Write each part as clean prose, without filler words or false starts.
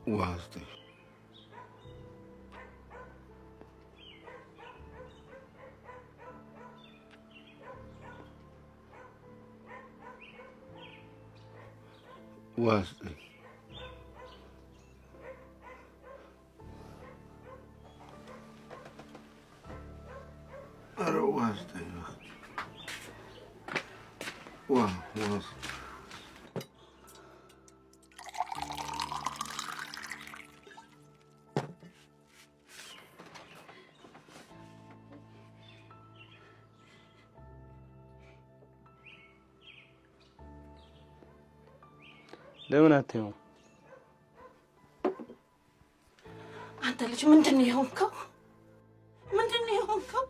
ውሃ ስጠኝ። ውሃ ስጠኝ። ኧረ ውሃ ስጠኝ። ውሃ ውሃ ስጠኝ። ለምን አታየውም? አንተ ልጅ ምንድን ነው የሆንከው? ምንድን ነው የሆንከው?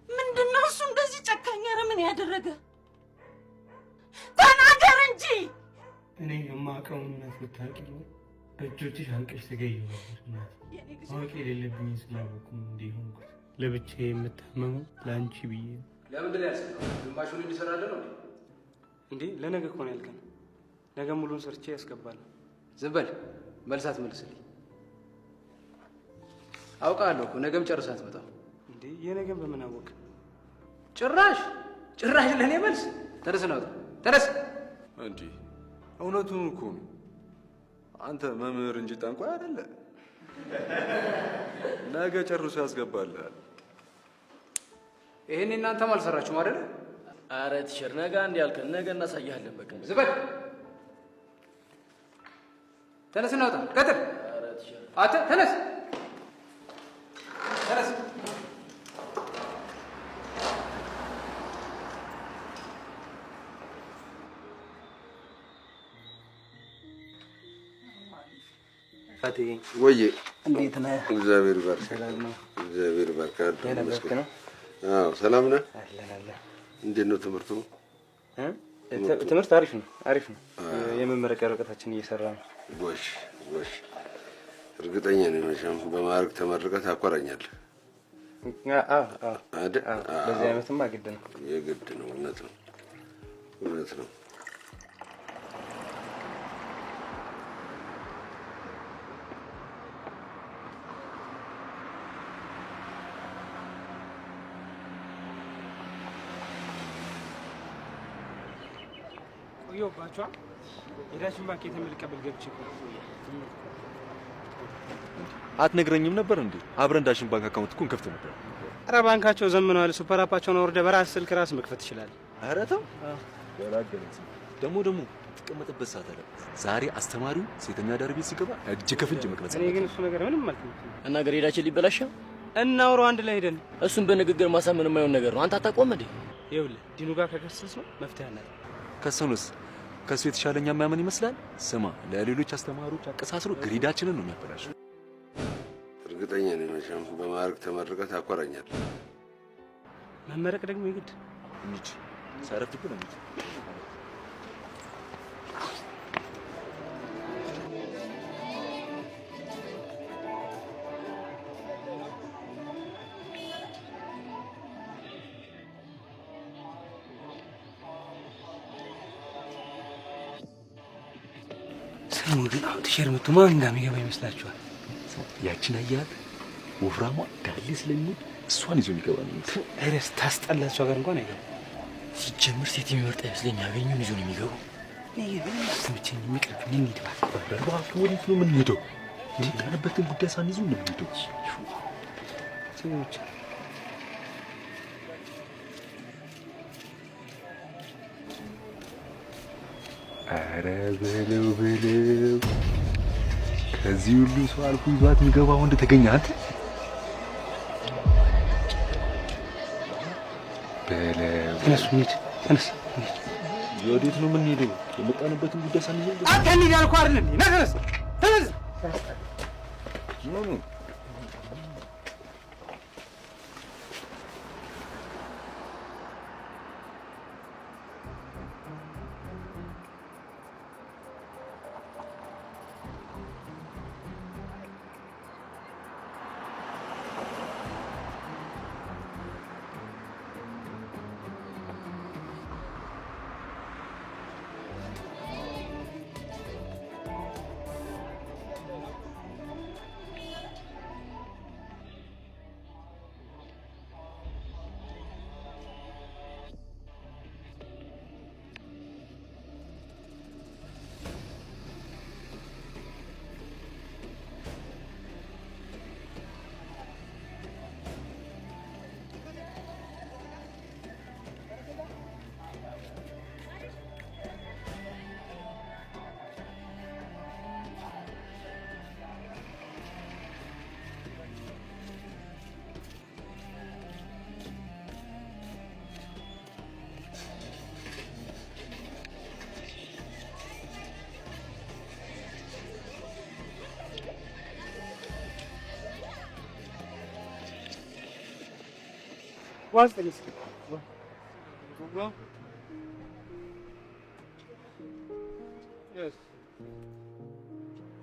ምንድን ነው እሱ እንደዚህ ጨካኝ አረመኔ ያደረገ? ተናገር እንጂ። እኔ የማውቀውን እውነት ብታውቂ ኖሮ በእጆችሽ አንቀሽ ትገዪው ነበር። እናቴ ማወቅ የሌለብኝ ስላወኩ ነው እንዲህ የሆንኩት። ለብቻዬ የምታመመው ለአንቺ ብዬ ነው። ለምንድን ነው ያልሰራው? ግማሹን እንዲሰራልህ ነው እንዴ? እንዴ ለነገ እኮ ነው ያልከን። ነገ ሙሉን ሰርቼ ያስገባለሁ። ዝም በል፣ መልስ አትመልስልኝ። አውቃለሁ እኮ ነገም ጨርሰህ አትመጣም። እንዴ የነገን በምን አወቅ? ጭራሽ ጭራሽ ለእኔ መልስ። ተነስ ነው ተነስ። እንዴ እውነቱን እኮ ነው። አንተ መምህር እንጂ ጠንቋይ አይደለ። ነገ ጨርሶ ያስገባልሃል። ይሄን እናንተም አልሰራችሁም አይደለ? አረ teacher ነገ አንድ ያልከን ነገ እናሳይሃለን። በቃ ዝም በል። ተነስ እናውጣ። ቀጥል። አረ teacher አንተ ተነስ ተነስ። ፋቴ ወዬ እንዴት ነህ? እግዚአብሔር ይባርክ። ሰላም ነው? እግዚአብሔር ይባርክ። ደህና ነበርክ ነው? አዎ ሰላም ነህ? አለን አለን። እንዴት ነው ትምህርቱ? ትምህርት አሪፍ ነው አሪፍ ነው። የመመረቂያ ወረቀታችን እየሰራ ነው። ጎሽ ጎሽ። እርግጠኛ ነኝ መቼም በማዕረግ ተመርቀህ ታኮራኛለህ። አዎ አዎ አይደል? በዚህ ዓመትማ ግድ ነው። የግድ ነው። እውነት ነው እውነት ነው። ቆየሁባችኋ። የዳሽን ባንክ የተመልቀበል ገብቼ እኮ ነው። አትነግረኝም ነበር እንዴ? አብረን ዳሽን ባንክ account እኮ እንከፍት ነበር። ኧረ ባንካቸው ዘምነዋል። super app ኣቸውን አውርደህ በራስህ ስልክ ራስህ መክፈት ትችላለህ። ኧረ ተው ገላገለኝ። ደግሞ ደግሞ ትቀመጥበት ሰዓት አለ። ዛሬ አስተማሪው ሴተኛ አዳሪ ቤት ሲገባ እጅ ከፍንጅ መቅረጽ እኔ ግን እሱ ነገር ምንም አልተመቸኝም። እና grade ኣችን ሊበላሽ ነው። እናውራው አንድ ላይ ሄደን። እሱን በንግግር ማሳመን የማይሆን ነገር ነው። አንተ አታውቀውም እንዴ? ይኸውልህ ዲኑ ጋር ከከሰስነው መፍትሄ አናጣም። ከሰኑስ ከሱ የተሻለ እኛ የሚያምን ይመስላል። ስማ ለሌሎች አስተማሪዎች አቀሳስሮ ግሬዳችንን ነው የሚያበላሸው። እርግጠኛ ነኝ መቼም በማዕረግ ተመርቀህ ታኮራኛለህ። መመረቅ ደግሞ የግድ እንሂድ። ሳይረፍድብን እንሂድ። ስሙ ግን አሁን teacher መጥቶ ማን ጋር የሚገባ ይመስላችኋል? ያችን አያት ወፍራሟ ዳሌ ስለሚወድ እሷን ይዞ የሚገባ ነው የሚመስለው። ኧረ ስታስጠላ፣ እሷ ጋር እንኳን አይገባም። ሲጀምር ሴት የሚመርጥ አይመስለኝ። ያገኙን ይዞ ነው የሚገባው። እኔ ምንም አልተመቸኝም። የሚቀርብኝ እንሂድ እባክህ። ኧረ እባክህ ወዴት ነው የምንሄደው? የመጣንበትን ጉዳይ ሳንይዝ ነው የምንሄደው። ስሙ ብቻ ኧረ በለው በለው፣ ከዚህ ሁሉ ሰው አልፎ ይዟት የሚገባ ወንድ ተገኘ። አንተ በለው። ተነሱ እንሂድ። ተነስ እንሂድ። ወዴት ነው የምንሄደው? የመጣንበትን ጉዳይ ሳንይዝ አንተ እንሂድ ያልኩህ አይደል እንዴ? ና ተነስ ተነስ። ምኑ? ውሃ ስጠኝ እስኪ።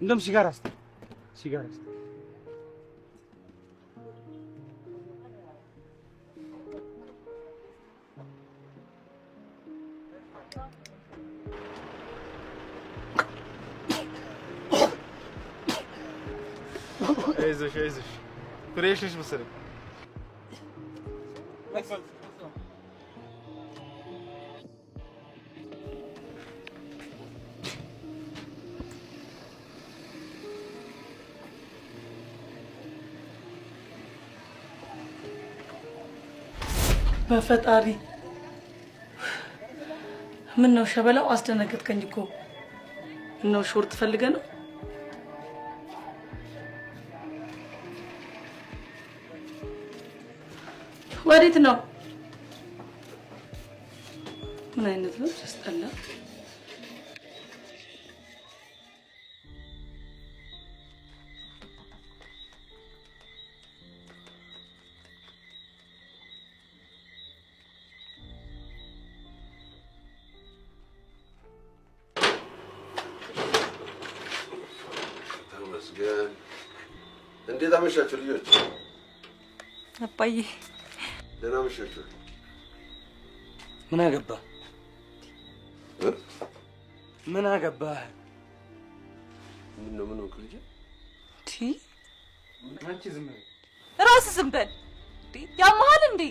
እንደውም ሲጋራ ስጠኝ፣ ሲጋራ ስጠኝ። አይዞሽ አይዞሽ፣ fresh ነሽ መሰለኝ። በፈጣሪ ምን ነው ሸበላው፣ አስደነገጥከኝ እኮ። ምነው short ፈልገህ ነው? ወዴት ነው? ምን አይነት ነው ሲያስጠላ። ተመስገን። እንዴት አመሻችሁ ልጆች? አባዬ ደህና አመሻችሁ። ምን አገባ ምን አገባህ? ምን ነው ምን ሆንክ ልጄ? አንቺ ዝም በይ። ራስህ ዝም በል። ያመሃል እንዴ?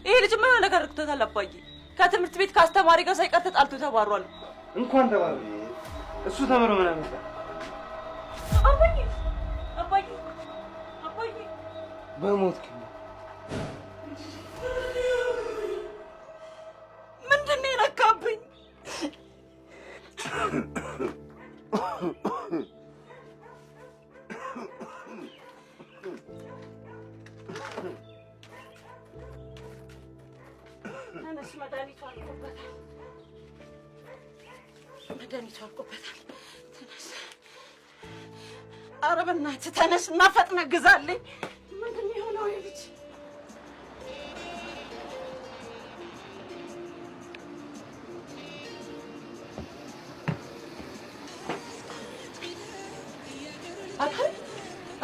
ይሄ ልጅማ የሆነ ነገር ረክቶታል አባዬ። ከትምህርት ቤት ከአስተማሪ ጋር ሳይቀር ተጣልቶ ተባሯል። እንኳን ተባረ እሱ ተምሮ ምን አመጣ? አባዬ አባዬ አባዬ በሞት ምንድን ነው የነካብኝ? ተነስ፣ መድኃኒቱ አልቆበታል። መድኃኒቱ አልቆበታል። ተነስ። ኧረ በእናትህ ተነስ እና ፈጥነህ ግዛልኝ። ምንድን ነው የሆነው ይሄ ልጅ? አንተ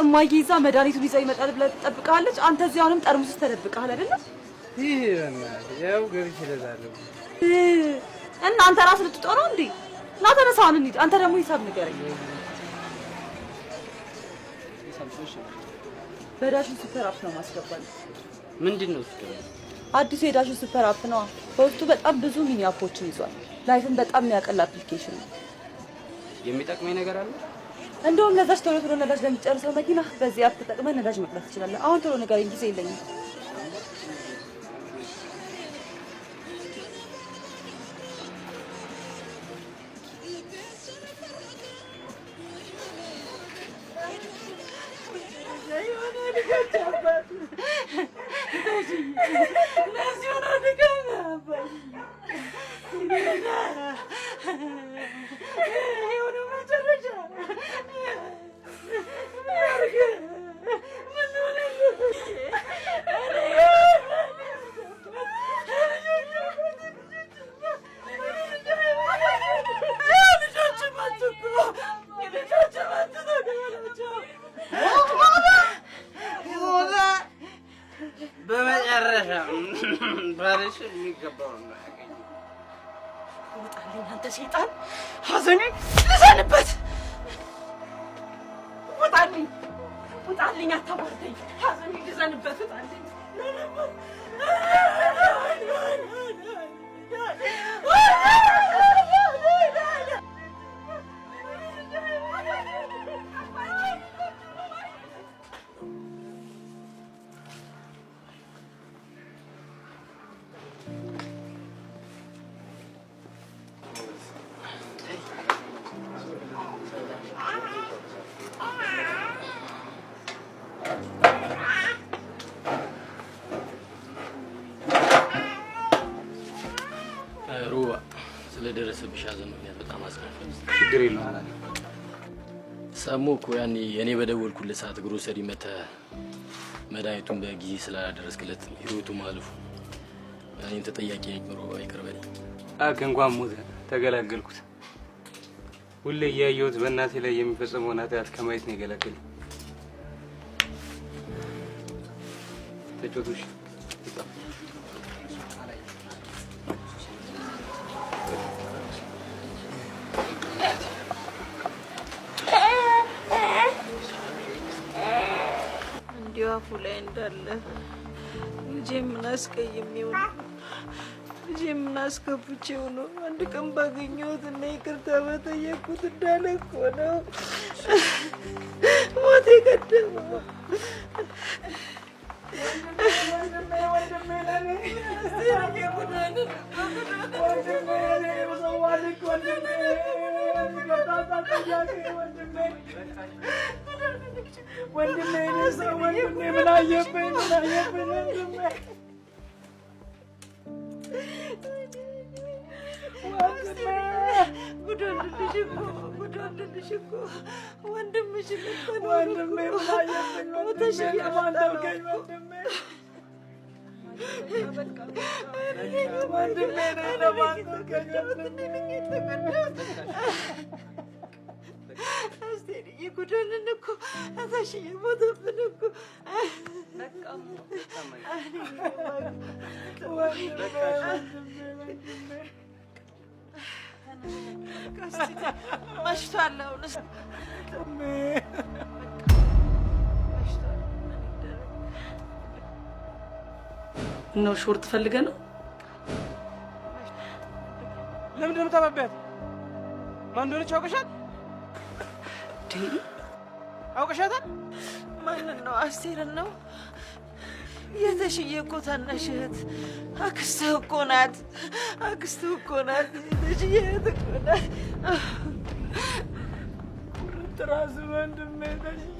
እማዬ ይዛ መድኃኒቱን ይዛ ይመጣል ብላ ትጠብቅሃለች። አንተ እዚህ አሁንም ጠርሙስ ውስጥ ተደብቀሃል አይደለም? ይህ በእናትህ ያው ገብቼ እገዛለሁ። እና አንተ ራስህ ልትጦር ነው እንዴ? ና ተነሳ፣ አሁን እንሂድ። አንተ ደግሞ ሂሳብ ንገረኝ። በዳሽን ሱፐር አፕ ነው ማስገባል። ምንድን ነው እሱ? አዲሱ የዳሽን ሱፐር አፕ ነው። በውስጡ በጣም ብዙ mini app ኦችን ይዟል። Life ን በጣም የሚያቀል application ነው። የሚጠቅመኝ ነገር አለ? እንደውም ለዛች ቶሎ ቶሎ ነዳጅ ለሚጨርሰው መኪና በዚህ app ተጠቅመህ ነዳጅ መቅዳት ትችላለህ። አሁን ቶሎ ንገረኝ፣ ጊዜ የለኝም። በመጨረሻ ባልሽ የሚገባውን ነው ያገኘው። ውጣልኝ አንተ ሰይጣን! ሐዘኔን ልዘንበት! ውጣልኝ! ውጣልኝ! አታዋርደኝ! ሐዘኔን ልዘንበት! ውጣልኝ! ሮባ ስለደረሰብሽ ሐዘን ምክንያት በጣም አዝናለሁ። ችግር የለውም። ሰሞ እኮ ያኔ እኔ በደወልኩለት ሰዓት ግሮሰሪ መተህ መድኃኒቱን በጊዜ ስላላደረስክለት ህይወቱ ማለፉ እኔም ተጠያቂ ነኝ። ሮባ ይቅር በለኝ። አክ እንኳን ሞተ ተገላገልኩት። ሁሌ እያየሁት በእናቴ ላይ የሚፈጸመውን ኃጢአት ከማየት ነው የገላገለኝ። ተጫወቱ። እንዲሁ አፉ ላይ እንዳለ ልጄ ምን አስቀይሜው ነው? ልጄ ምን አስከፍቼው ነው? አንድ ቀን ባገኘሁት እና ይቅርታ በጠየቅኩት እንዳለ እኮ ነው ሞት የቀደመው። ጉዳንን እኮ ታሽዬ ሞተብን እኮ። መሽቷል። አሁንስ ነው ሾርት ፈልገህ ነው? ለምንድን ነው የምታባቢያት? ማን እንደሆነች አውቀሻል? አውቀሻታል? ማንን ነው? አስቴርን ነው? የተሽዬ እኮ ታናሽ እህት አክስትህ እኮ ናት። አክስትህ እኮ ናት። የተሽዬ እህት እኮ ናት። ራስ ወንድሜ ተሽዬ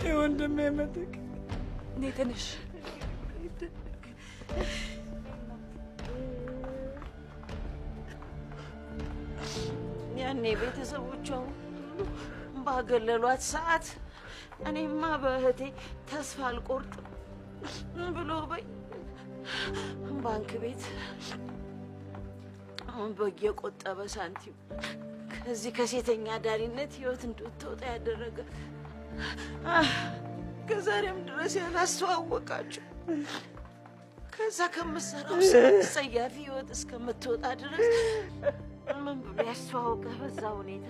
የወንድሜ ምትክ እኔ ትንሽ ያኔ ቤተሰቦቿ ሁሉ ባገለሏት ሰዓት እኔማ በእህቴ ተስፋ አልቆርጥም ብሎ በይ ባንክ ቤት በየቆጠበ ሳንቲም ከዚህ ከሴተኛ አዳሪነት ህይወት እንድትወጣ ያደረገ ከዛሬም ድረስ ያላስተዋወቃችሁ ከዛ ከምትሰራው ጸያፊ ህይወት እስከምትወጣ ድረስ ምን ብሎ ያስተዋወቀ በዛ ሁኔታ?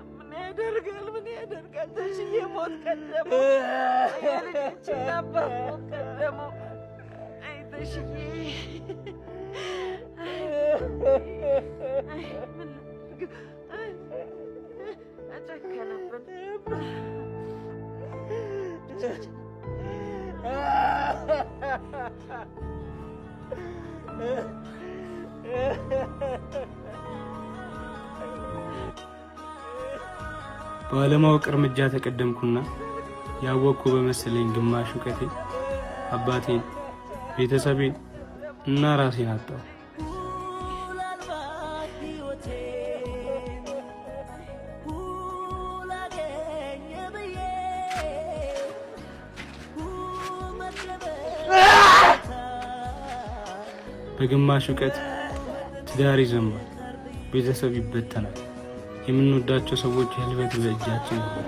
ምን ያደርጋል? ምን ያደርጋል? ተሽዬ ሞት ቀደመው። የልጆችን አባት ሞት ቀደመው። አይ ተሽዬ፣ አይ ምን ላድርግ? አጨከነብን። ባለማወቅ እርምጃ ተቀደምኩና ያወቅኩ በመሰለኝ ግማሽ እውቀቴ አባቴን፣ ቤተሰቤን እና ራሴን አጣሁ። በግማሽ እውቀት ትዳር ይዘማል፣ ቤተሰብ ይበተናል፣ የምንወዳቸው ሰዎች ህልፈት በእጃችን ይሆናል።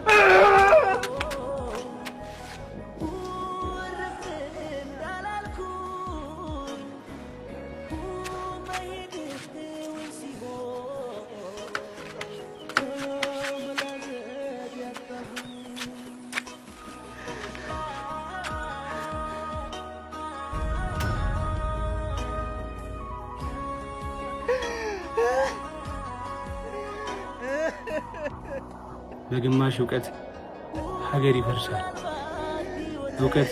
በግማሽ እውቀት ሀገር ይፈርሳል። እውቀት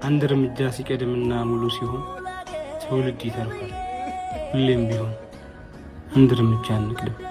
አንድ እርምጃ ሲቀድምና ሙሉ ሲሆን ትውልድ ይተርፋል። ሁሌም ቢሆን አንድ እርምጃ እንቅደም።